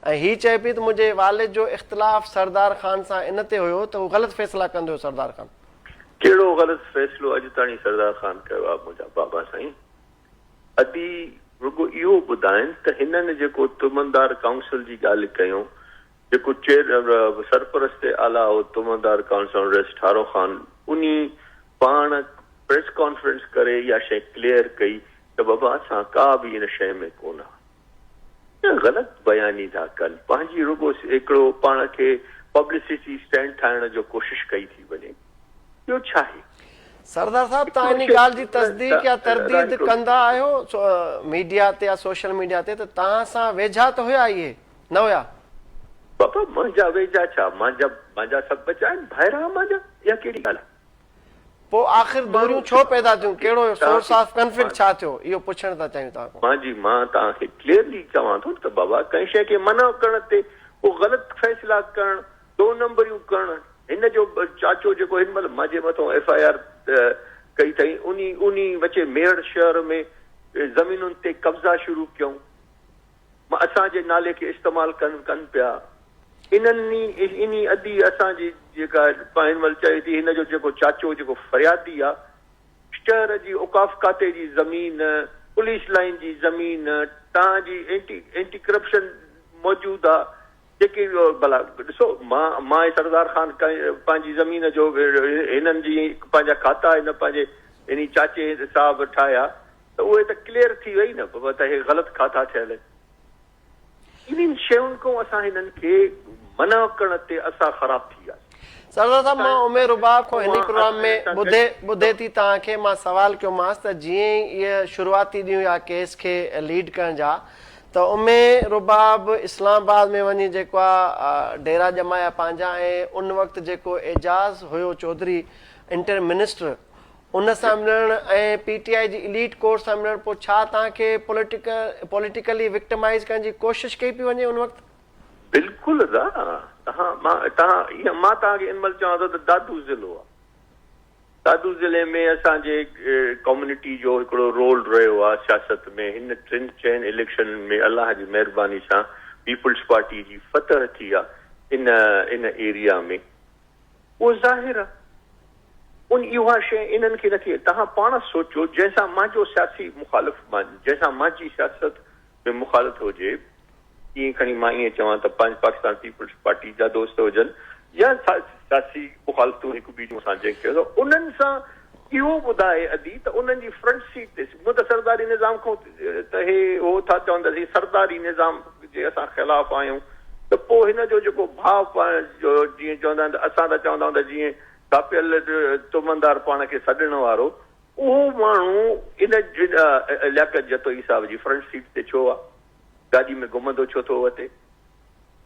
۽ هي چئي پئي ته منهنجي والد جو اختلاف سردار خان سان ان تي هيو ته هو غلط فيصلا ڪندو هيو سردار خان. ڪهڙو غلط فيصلو اڄ تاڻي سردار خان ڪيو آ منهنجا بابا سائين. ادي رڳو اهو ٻڌائين ته هنن جيڪو تمندار ڪائونسل جي ڳالهه ڪيون جيڪو چيئر سرپرست اعليٰ هو تمندار ڪائونسل رئيس ٺارو خان انهي پاڻ پريس ڪانفرنس ڪري اها شيء ڪليئر ڪئي ته بابا اسان ڪا به ان شيء ۾ ڪونه آهيون غلط بياني ٿا ڪن پنهنجي رڳو هڪڙو پاڻ کي پبلسٽي اسٽينڊ ٺاهڻ جو ڪوشش ڪئي ٿي وڃي ٻيو ڇا آهي. سردار صاحب توهان انهي ڳالهه جي تصديق يا ترديد ڪندا آهيو ميڊيا تي يا سوشل ميڊيا تي ته توهان سان ويجها ته هيا اهي نه هيا. بابا منهنجا ويجها ڇا مانجا مانجا سڀ ٻچا آهن ڀائر آهن مانجا اها ڪهڙي ڳالهه آهي. پوء آخر دوريون ڇو پيدا ٿيون ڪهڙو سورس آف ڪنفلڪٽ ڇا ٿيو اهو پڇڻ ٿا چاهيون توهان کان. مان جي مان توهان کي ڪليئرلي چوان ٿو ته بابا ڪنهن شيء کي منع ڪرڻ تي ڪو غلط فيصلا ڪرڻ دو نمبريون ڪرڻ هن جو چاچو جيڪو هن مهل مانجي مٿو ايف I R ڪئي اٿئي انهي انهي وچي ميهڙ شهر ۾ زمينن تي قبضا شروع ڪيائون اسان جي نالي کي استعمال ڪن ڪن پيا انهن ئي انهي ادي اسان جي جيڪا هن مهل چئي ٿي هن جو جيڪو چاچو جيڪو فريادي آ شهر جي اوقاف کاتي جي زمين پوليس لائين جي زمين تان جي اينٽي اينٽي ڪرپشن موجود آ جيڪي ڀلا ڏسو مان مان ۽ سردار خان پنهنجي زمين جو هنن جي پنهنجا کاتا هن پنهنجي انهي چاچي صاحب ٺاهيا ته اهي ته ڪليئر ٿي وئي نه بابا ته هي غلط کاتا ٺهيل آهن. انهن شين کان اسان هنن کي منع ڪرڻ تي اسان خراب ٿي وياسين. سردار صاحب مان ام رباب کان هن ئي پروگرام ۾ ٻڌي ٻڌي ٿي توهان کي مان سوال ڪيومانس ته جيئن ئي اهي شروعاتي ڏينهن هيا ڪيس کي ليڊ ڪرڻ جا ته ام رباب اسلام آباد ۾ وڃي جيڪو آ ڊيرا ڄمايا پنهنجا ۽ ان وقت جيڪو اعجاز هيو چوڌري انٽر منسٽر ان سان ملڻ ۽ پي ٽي آء جي اليٽ ڪور سان ملڻ پوء ڇا توهان کي پوليٽيڪل پوليٽيڪلي وڪٽمائيز ڪرڻ جي ڪوشش ڪئي پئي وڃي ان وقت؟ بلڪل ادا توهان مان توهان مان توهان کي ان مهل چوان ٿو ته دادو ضلعو آ دادو ضلعي ۾ اسان جي ڪميونٽي جو هڪڙو رول رهيو آ سياست ۾ هن ٽن چئن اليڪشنن ۾ الله جي مهرباني سان پيپلز پارٽي جي فتح ٿي آ ان ان ايريا ۾ اهو ظاهر آ ان اها شيء انهن کي نٿي توهان پاڻ سوچيو جنهن سان مانجو سياسي مخالف جنهن سان مانجي سياست ۾ مخالفت هجي ائين کڻي مان ائين چوان ته پاڪستان پيپلز پارٽي جا دوست هجن يا سياسي مخالفتون هڪ ٻئي جون اسان جنهن کي انهن سان اهو ٻڌائي ادي ته انهن جي فرنٽ سيٽ تي هونء ته سرداري نظام کان ته هي هو ٿا چون ته اسين سرداري نظام جي اسان خلاف آهيون ته پوء هن جو جيڪو ڀاء پاڻ جو جيئن چوندا آهن ته اسان ته چوندا آهيون ته جيئن ڪاپيل تمندار پاڻ کي سڏڻ وارو اهو ماڻهو ان لياقت جتوئي صاحب جي فرنٽ سيٽ تي ڇو آ؟ گاڏي ۾ گهمندو ڇو ٿو وتي؟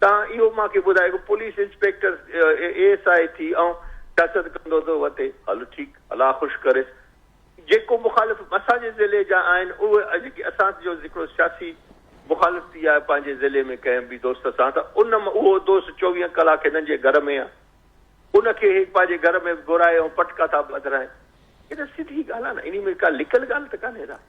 تان اهو مان کي ٻڌايو هڪ police inspector A S I ٿي ۽ سياست ڪندو ٿو وتي. هل ٺيڪ الله خوش ڪريس. جيڪو مخالف اسان جي ضلعي جا آهن اهي جيڪي اسان جو هڪڙو سياسي مخالف ٿي آهي پنهنجي ضلعي ۾ ڪنهن به دوست سان ته ان اهو دوست 24 ڪلاڪ هنن جي گهر ۾ آهي ان کي هي پنهنجي گهر ۾ گهرائي ۽ پٽڪا ٿا ٻڌرائين. هي ته سڌي ڳالهه آهي نه انهي ۾ ڪا لڪل ڳالهه ته ڪانهي نه.